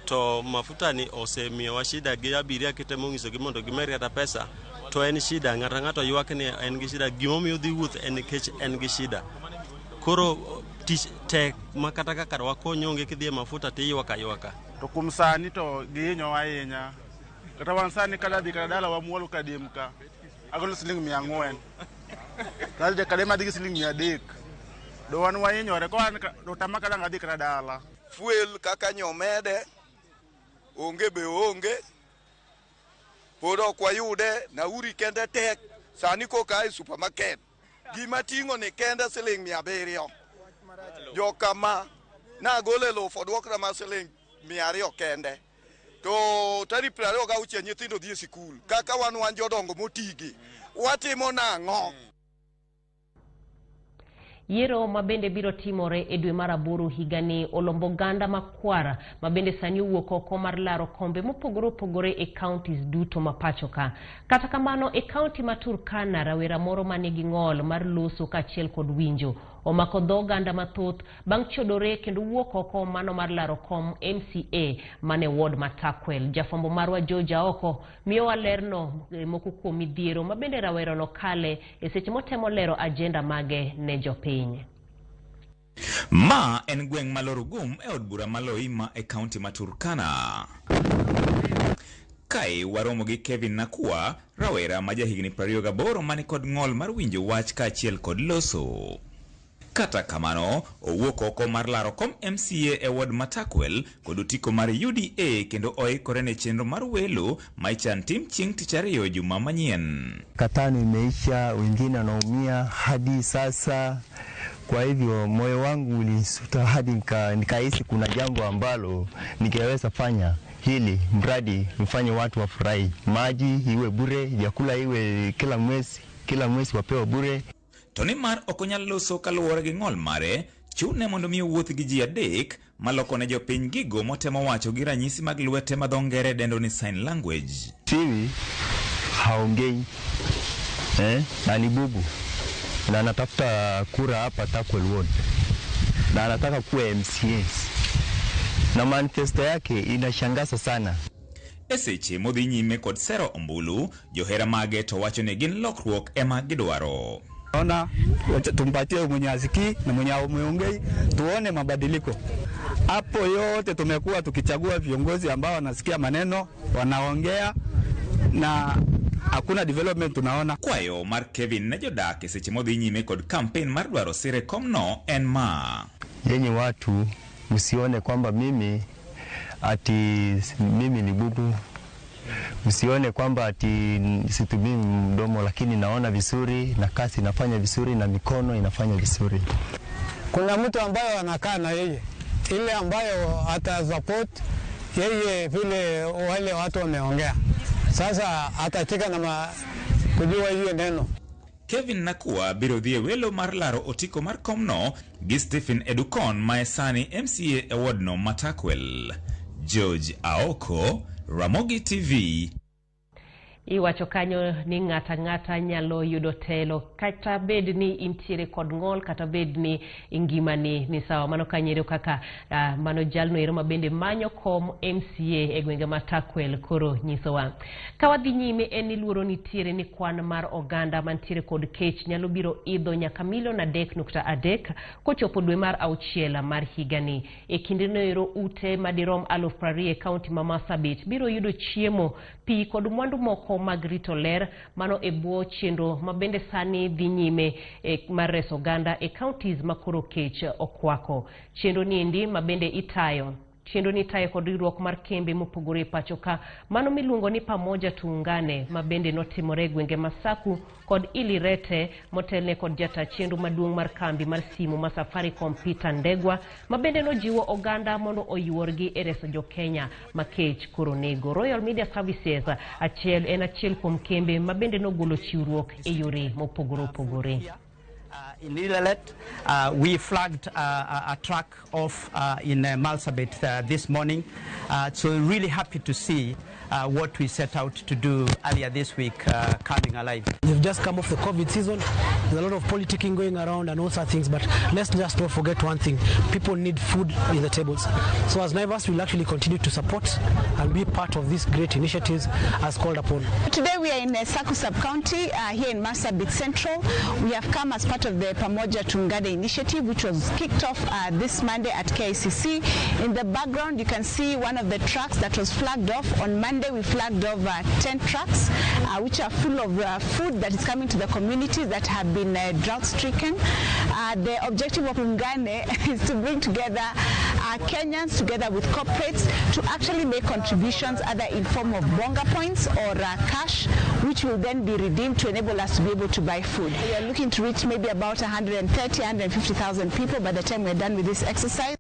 to mafuta ni osemiyowa shida gi abiria kitemo nyisogi mondo gimed kata pesa to en shida, ng'ato ang'ato ywak ni en gi shida, gimomiyo odhi wuoth en nikech en gi shida. Koro tich tek ma kata kaka wakony onge kidhi e mafuta tiywak aywaka. To kuom sani to gihinyowa ahinya. Kata wan sani kada dhi kata dala wamuolo kadiem ka agolo siling 400. Kadhi kadem adhi gi siling 300. Do wan wahinyore ko an do tama kada ngadhi kata dala. Fuel kaka nyomede onge be onge pod ok wayude, nauri kende tek sani koka e supermarket gima ting'o ni kende siling 700. Jokama nagole eluf oduokna ma siling 200 kende. To tarik 26 nyithindo dhi e sikul kaka wan jodongo motigi watimo nang'o? Yiero ma bende biro timore e dwe mar 8 higani olombo oganda makwar ma bende sani owuok oko mar laro kombe mopogore opogore e counties duto ma pacho ka. Kata kamano e county ma Turkana rawera moro manigi ng'ol mar loso kaachiel kod winjo omako dho oganda mathoth bang' chodore kendo wuok oko mano mar laro kom MCA mane ward ma Takwel. Jafwambo marwa George Aoko miyowa lerno moko kuom midhiero ma bende rawerano kale e seche motemo lero agenda mage ne jopiny. Ma en gweng' ma Lorugum e od bura ma Loima e kaunti ma Turkana. Kae waromo gi Kevin Nakua, rawera ma jahigni 28 mani kod ng'ol mar winjo wach kaachiel kod loso. Kata kamano, owuok oko mar laro kom MCA e ward ma Takwel kod otiko mar UDA kendo oikore ne chenro mar welo ma ichan tim chieng' tich ariyo juma manyien. Katano imeisha, wengine wanaumia hadi sasa. Kwa hivyo moyo wangu ulisuta hadi nikahisi kuna jambo ambalo ningeweza fanya hili mradi mfanye watu wafurahi. Maji iwe bure, vyakula iwe kila mwezi wapewe bure. To nimar ok onyal loso kaluwore gi ng'ol mare, chune mondo mi owuoth gi ji adek maloko ne jopiny gigo motemo wacho gi ranyisi mag lwete ma dho ngere dendo ni sign language. Siwi haongei, na ni bubu na anatafuta kura hapa Takwel Ward na anataka kuwa MCA na manifesto yake inashangaza sana. E seche modhi nyime kod sero ombulu, johera mage to wacho ni gin lokruok ema gidwaro. Ona tumpatie mwenye asikii na mwenye aongei, tuone mabadiliko. Hapo yote tumekuwa tukichagua viongozi ambao wanasikia maneno, wanaongea na hakuna development tunaona. Kwayo mar Kevin ne jodak e seche modhi nyime kod campaign mar dwaro sire komno en ma. Yenye watu msione kwamba mimi ati mimi ni bubu. Msione kwamba ati situmii mdomo, lakini naona vizuri na kazi inafanya vizuri na mikono inafanya vizuri. Kuna mtu ambaye anakaa na yeye, ile ambayo atasupport yeye vile wale watu wameongea. Sasa atacheka na kujua hiyo neno. Kevin Nakua biro dhi e welo mar laro otiko mar komno gi Stephen Edukon ma e sani MCA e wardno ma Takwel. George Aoko, Ramogi TV. Iwacho kanyo ni ng'ata ng'ata nyalo yudo telo kata bed ni intiere kod ng'ol kata bed ni ngimani ni sawa. Mano kanyero kaka mano jalno ero mabende manyo kom MCA e gwenge ma Takwel koro nyisowa. Ka wadhi nyime en ni luoro nitiere ni kwan mar oganda mantiere kod kech nyalo biro idho nyaka milion 3.3 kochopo dwe mar 6 mar higani. E kindeno ero ute madirom 20,000 e kaunti ma Marsabit biro yudo chiemo, pi kod mwandu moko mag rito ler, mano e bwo chenro ma bende sani dhi nyime mar reso oganda e counties ma koro kech okwako. Chenro niendi ma bende itayo Chenro ni itayo kod riwruok mar kembe mopogore e pacho ka, mano miluongo ni Pamoja Tuungane, ma bende notimore e gwenge Masaku kod Ilirete, motelne kod jata chenro maduong' mar kambi mar simu ma Safaricom Peter Ndegwa, ma bende nojiwo oganda mondo oyuorgi e reso jo-Kenya ma kech koro nego. Royal Media Services achiel en achiel kuom kembe ma bende nogolo chiwruok e yore mopogore opogore. In Ileret, we flagged a truck off in Marsabit this morning. So really happy to see what we set out to do earlier this week coming alive. We've just come off the COVID season. There's a lot of politicking going around and all such things, but let's just not forget one thing. People need food in the tables. So as Naivas, we'll actually continue to support and be part of these great initiatives as called upon. Today we are in Saku sub-county here in Marsabit Central. We have come as part of the Pamoja Tuungane initiative, which was kicked off this Monday at KICC. In the background, you can see one of the trucks that was flagged off. On Monday, we flagged off 10 trucks, which are full of food that is coming to the communities that have been drought-stricken. The objective of Tuungane is to bring together Kenyans together with corporates to actually make contributions either in form of bonga points or cash, which will then be redeemed to enable us to be able to buy food. We are looking to reach maybe about 130, 150,000 people by the time we're done with this exercise.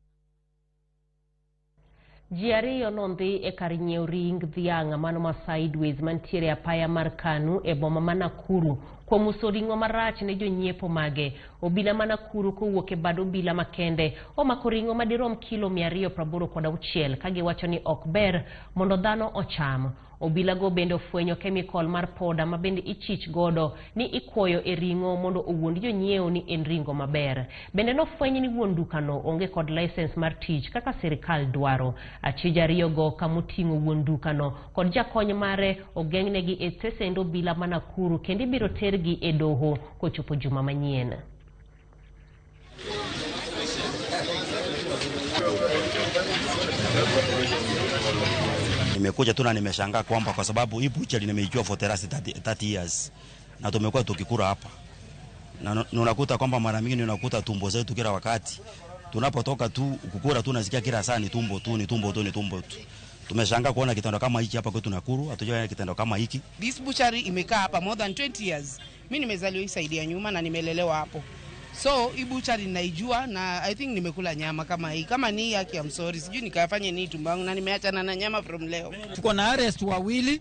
Ji ariyo nondhi e kar nyiewo ring dhiang' mano ma Sideways mantiere apaya mar Kanu e boma ma Nakuru kuom uso ring'o marach ne jonyiepo mage. Obila ma Nakuru kowuok e bad obila makende omako ring'o madirom kilo 286 ka giwacho ni ok ber mondo dhano ocham. Obilago bende ofwenyo kemikol mar poda ma bende ichich godo ni ikuoyo e ring'o mondo owuond jonyiewo ni en ring'o maber. Bende nofweny ni wuon dukano onge kod license mar tich kaka sirikal dwaro. Achije ariyogo kamoting'o wuon dukano kod jakony mare ogeng'negi e stesend obila ma Nakuru kendo ibiro tergi e doho kochopo juma manyien. Nimekuja tu na nimeshangaa kwamba kwa sababu hii butchery nimeijua for the last 30 years na tumekuwa tukikula hapa. Na unakuta kwamba mara mingi unakuta tumbo zetu kila wakati. Tunapotoka tu kukula tu nasikia kila saa ni tumbo tu, ni tumbo tu, ni tumbo tu. Tumeshangaa kuona kitendo kama hiki hapa kwetu Nakuru, hatujaona kitendo kama hiki. This butchery imekaa hapa more than 20 years. Mimi nimezaliwa hii side ya nyuma na nimelelewa hapo. So hii butchery naijua na I think nimekula nyama kama hii. Kama ni yake I'm sorry. Sijui nikafanye nini tumbo yangu na nimeachana na nyama from leo. Tuko na arrest wawili,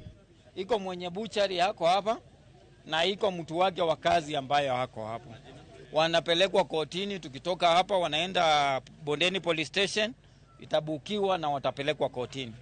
iko mwenye butchery yako hapa na iko mtu wake wa kazi ambaye hako hapo. Wanapelekwa kotini, tukitoka hapa wanaenda Bondeni Police Station, itabukiwa na watapelekwa kotini.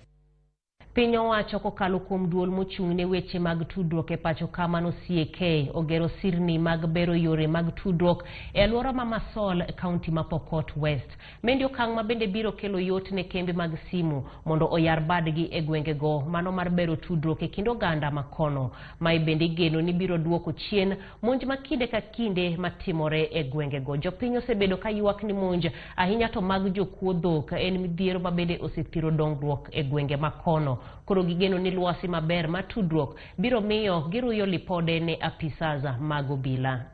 Piny owacho kokalo kuom duol mochung' ne weche mag tudruok e pacho kamano CAK ogero sirni mag bero yore mag tudruok e alwora ma Masol, kaunti ma Pokot West. Mendi okang' ma bende biro kelo yot ne kembe mag simu mondo oyar badgi e gwengego mano mar bero tudruok e kind oganda makono. Mae bende igeno ni biro duoko chien monj ma kinde ka kinde matimore e gwengego. Jopiny osebedo ka ywak ni monj ahinya to mag jokuo dhok en midhiero ma bende osethiro dongruok e gwenge makono. Koro gigeno ni lwasi maber mar tudruok biro miyo giruyo lipode ne apisaza mag obila.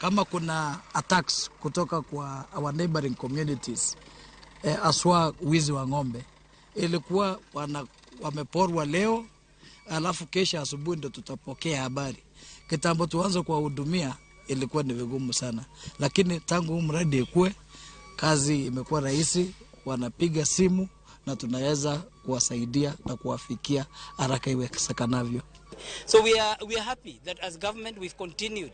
Kama kuna attacks kutoka kwa our neighboring communities, aswa wizi wa ng'ombe, ilikuwa wameporwa leo, alafu kesha asubuhi ndo tutapokea habari. Kitambo tuanze kuwahudumia ilikuwa ni vigumu sana, lakini tangu mradi ikue kazi imekuwa rahisi, wanapiga simu na tunaweza kuwasaidia na kuwafikia haraka iwezekanavyo. So we are happy that as government we've continued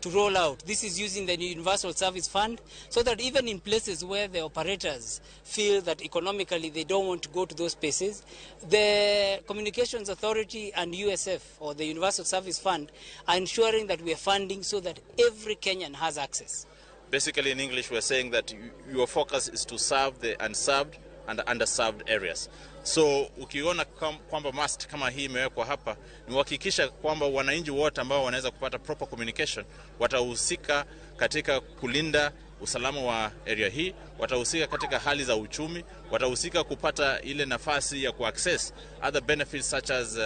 to roll out. This is using the Universal Service Fund so that even in places where the operators feel that economically they don't want to go to those spaces, the Communications Authority and USF or the Universal Service Fund are ensuring that we are funding so that every Kenyan has access. Basically, in English, we're saying that your focus is to serve the unserved and underserved areas. So ukiona kwamba mast kama hii imewekwa hapa, ni kuhakikisha kwamba wananchi wote ambao wanaweza kupata proper communication watahusika katika kulinda usalama wa area hii, watahusika katika hali za uchumi, watahusika kupata ile nafasi ya kuaccess other benefits such as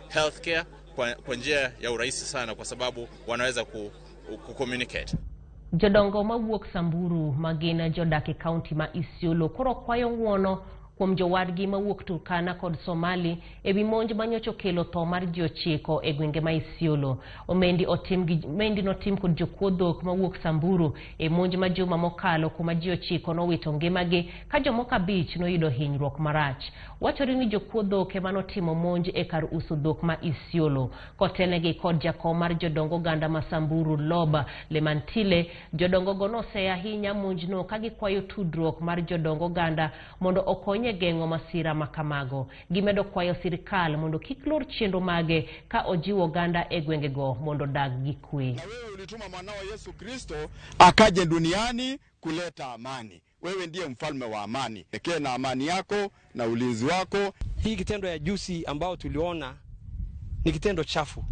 healthcare kwa njia ya urahisi sana, kwa sababu wanaweza ku communicate. Jodongo mawuok Samburu magin jodak e kaunti ma Isiolo koro kwayo ng'uono kuom jowadgi mawuok Turkana kod Somali ewi monj manyocha okelo tho mar ji 9 e gwenge ma Isiolo. Omendi notim kod jokuo dhok mawuok Samburu e monj ma juma mokalo kuma ji 9 nowito ngimagi ka jomoko 5 noyudo hinyruok marach. Wachore ni jokuo dhok ema notimo monj e kar uso dhok ma Isiolo. Kotelnegi kod jakom mar jodong oganda ma Samburu Loba Lemantile, jodongogo noseyo ahinya monjno ka gikwayo tudruok mar jodong oganda mondo okony e geng'o masira ma kamago. Gimedo kwayo sirikal mondo kik lor chenro mage ka ojiwo oganda e gwengego mondo odag gi kwe. Wewe ulituma mwanao Yesu Kristo akaje duniani kuleta amani. Wewe ndiye mfalme wa amani. Pekee na amani yako na ulinzi wako. Hii kitendo ya juzi ambao tuliona ni kitendo chafu.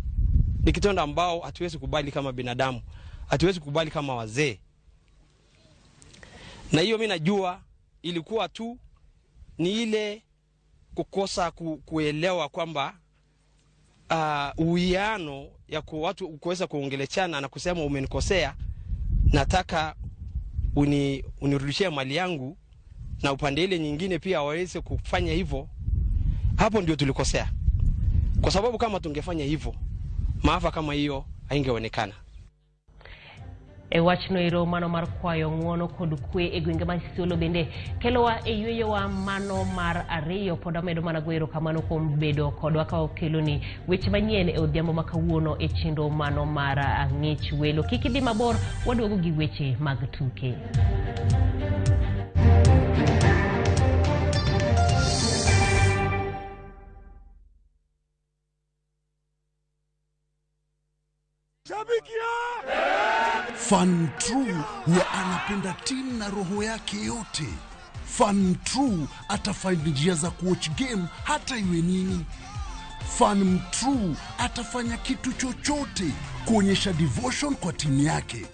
Ni kitendo ambao hatuwezi kubali kama binadamu. Hatuwezi kubali kama wazee. Na hiyo mimi najua ilikuwa tu ni ile kukosa kuelewa kwamba uwiano ya watu kuweza kuongelechana na kusema umenikosea, nataka unirudishie mali yangu, na upande ile nyingine pia waweze kufanya hivyo. Hapo ndio tulikosea. Kwa sababu kama tungefanya hivyo, maafa kama hiyo haingeonekana. E wachno ero mano mar kwayo ng'uono kod kwe e gwenge ma Isiolo bende kelowa e yweyowa mano mar 2. Pod amedo mana goyo erokamano kuom bedo kodwa ka okeloni weche manyien e odhiambo ma kawuono e chenro mano mar Ang'ich Welo. Kik idhi mabor, waduogo gi weche mag tuke. Fan True huwa anapenda timu na roho yake yote. Fan True atafind njia za kuwatch game hata iwe nini. Fan True atafanya kitu chochote kuonyesha devotion kwa timu yake.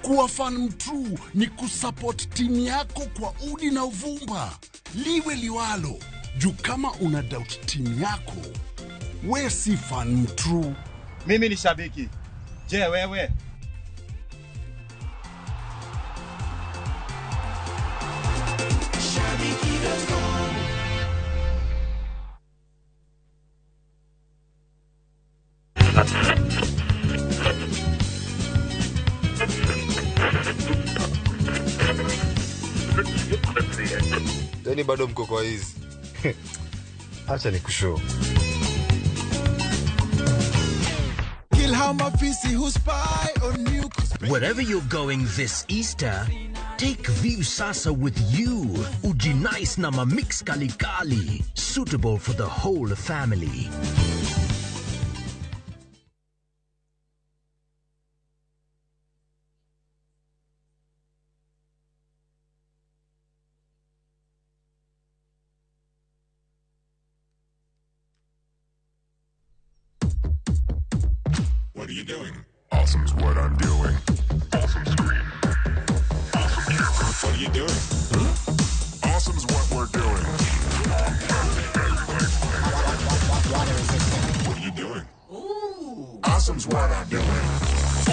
Kuwa fan true ni kusupport timu yako kwa udi na uvumba, liwe liwalo. Juu kama una doubt timu yako, we si fan true. Mimi ni shabiki. Je, wewe? Yaani bado mko kwa hizi. Acha nikushow. Kill how mafisi who spy on you. Wherever you're going this Easter, take Viusasa with you. Ujinice na mamix kalikali, suitable for the whole family. What are you doing? Awesome's what I'm doing. Awesome screen. Awesome camera. What are you doing? Huh? Awesome's what we're doing. Water resistant. What are you doing? Ooh. Awesome's what I'm doing.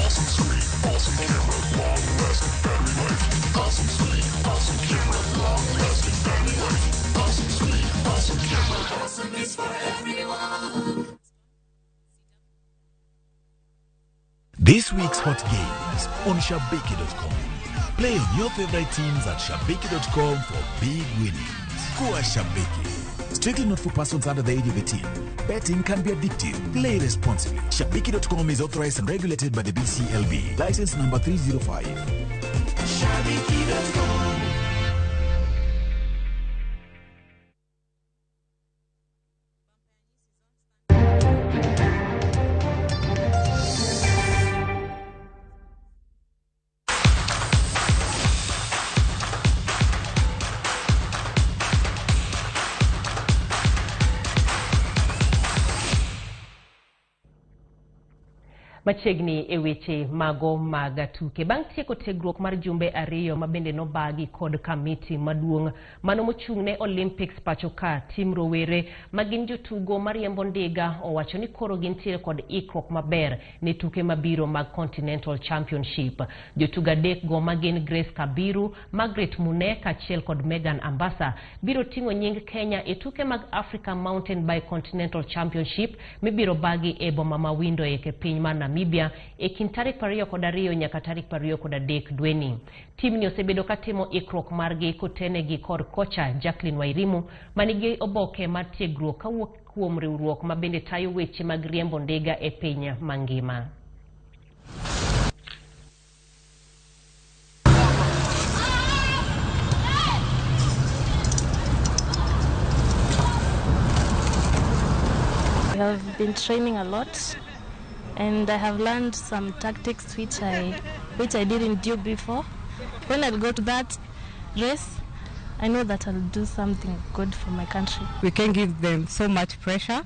Awesome screen. Awesome camera. Long lasting battery life. Awesome screen. Awesome camera. Long lasting battery life. Awesome screen. Awesome camera. Awesome is for everyone. This week's hot games on Shabiki.com. Play on your favorite teams at Shabiki.com for big winnings. Kuwa Shabiki. Strictly not for persons under the age of 18. Betting can be addictive. Play responsibly. Shabiki.com is authorized and regulated by the BCLB. License number 305. Shabiki.com. Machiegni e weche mago mag tuke. Bang' tieko tiegruok mar jumbe 2 ma bende nobagi kod kamiti maduong' mano mochung' ne Olympics pacho ka, tim rowere ma gin jotugo mariembo ndiga owacho ni koro gintiere kod ikruok maber ne tuke mabiro mag Continental Championship. Jotugo 3 go ma gin Grace Kabiru, Margaret Mune kaachiel kod Megan Ambasa biro ting'o nying Kenya e tuke mag Africa Mountain Bike Continental Championship mibiro bagi e boma ma Windhoek e piny mar Namibia e kind tarik 22 nyaka tarik 23 dweni. Timni osebedo katimo ikruok margi kotenegi kod kocha Jacqueline Wairimu manigi oboke mar tiegruok kawuok kuom riwruok ma bende tayo weche mag riembo ndiga e piny mangima. I have been training a lot, and I have learned some tactics which I didn't do before. When I go to that race, I know that I'll do something good for my country. We can give them so much pressure.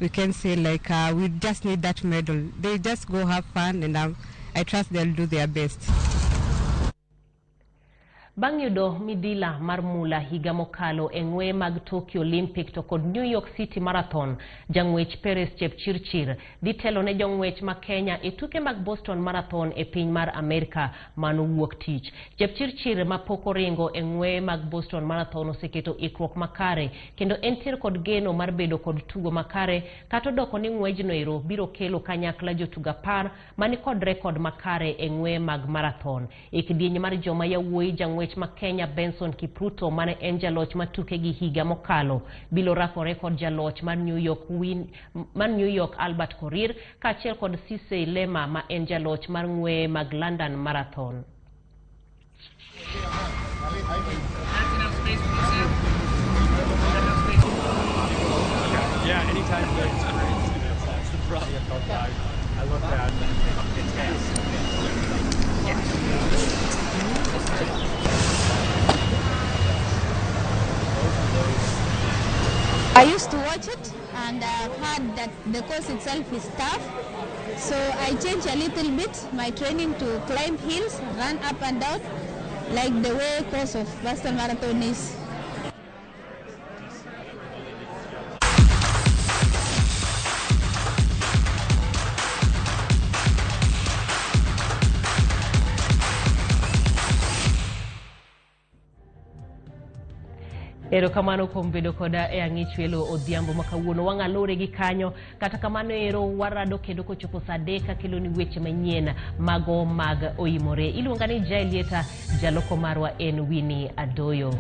We can say like we just need that medal. They just go have fun, and I trust they'll do their best. Bang' yudo midila mar mula higa mokalo e ng'we mag Tokyo Olympic to kod New York City Marathon, jang'wech Peres Chepchirchir dhi telo ne jong'wech ma Kenya e tuke mag Boston Marathon e piny mar Amerka manowuok tich. Chepchirchir ma pok oringo e ng'we mag Boston Marathon oseketo ikruok makare kendo entiere kod geno mar bedo kod tugo makare kata odoko ni ng'wejno ero biro kelo kanyakla jotugo 10 mani kod rekod makare e ng'we mag marathon. E kidieny mar joma yawuoyi, jang'wech ma Kenya Benson Kipruto mane en jaloch ma tuke gi higa mokalo bilo rakore kod jaloch mar New York Albert Korir kaachiel kod Sisei Lema ma en jaloch mar ng'we mag London Marathon. I used to watch it, and I've heard that the course itself is tough. So I changed a little bit my training to climb hills, run up and down, like the way course of Boston Marathon is. Erokamano kuom bedo koda e ang'ich welo odhiambo ma kawuono. Wang'alore gi kanyo, kata kamano ero warado kendo kochopo saa 3 akelo ni weche manyien mago mag oimore. Iluonga ni Jaelieta, jaloko marwa en Winnie Adoyo.